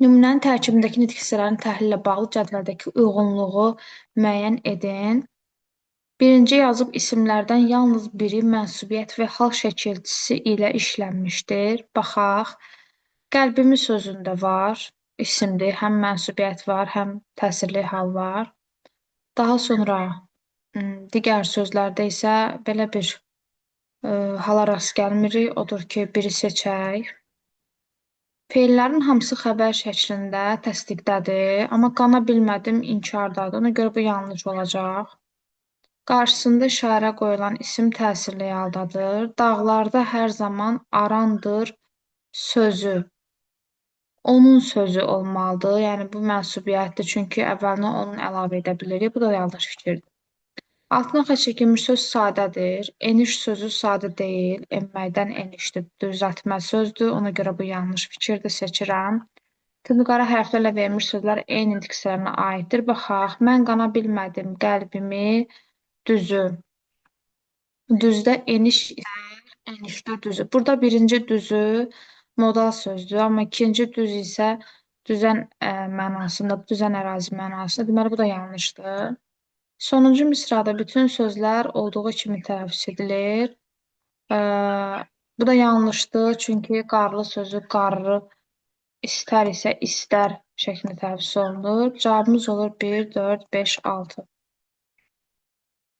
Nümunənin tərkibindəki nitq hissələrinin təhlili ilə bağlı cədvəldəki uyğunluğu müəyyən edin. Birinci yazıb isimlərdən yalnız biri mənsubiyyət və hal şəkilçisi ilə işlənmişdir. Baxaq. Qəlbimi sözündə var, isimdir. Həm mənsubiyyət var, həm təsirli hal var. Daha sonra digər sözlərdə isə belə bir hala rast gəlmirik. Odur ki, biri seçək. Feillərin hamısı xəbər şəklində təsdiqdədir, amma qana bilmədim inkardadır. Ona görə bu yanlış olacaq. Qarşısında işarə qoyulan isim təsirli haldadır. Dağlarda hər zaman arandır sözü. Onun sözü olmalıdır. Yəni bu mənsubiyyətdir, çünki əvvəlinə onun əlavə edə bilirik. Bu da yanlış fikirdir. Altına xətt çəkilmiş söz sadədir. Eniş sözü sadə deyil. Enməkdən enişdir. Düzəltmə sözdür. Ona görə bu yanlış fikirdir. Seçirəm. Tündqara hərflərlə verilmiş sözlər eyni nitq hissələrinə aiddir. Baxaq. Mən qana bilmədim qəlbimi düzü. Düzdə eniş istər, enişdə düzü. Burada birinci düzü modal sözdür, amma ikinci düz isə düzən mənasında, düzən ərazi mənasında. Deməli, bu da yanlışdır. Sonuncu misrada bütün sözlər olduğu kimi tələffüz edilir. Bu da yanlışdır, çünki qarlı sözü qarlı istər isə istər şəklində tələffüz olunur. Cavabımız olur 1, 4, 5, 6.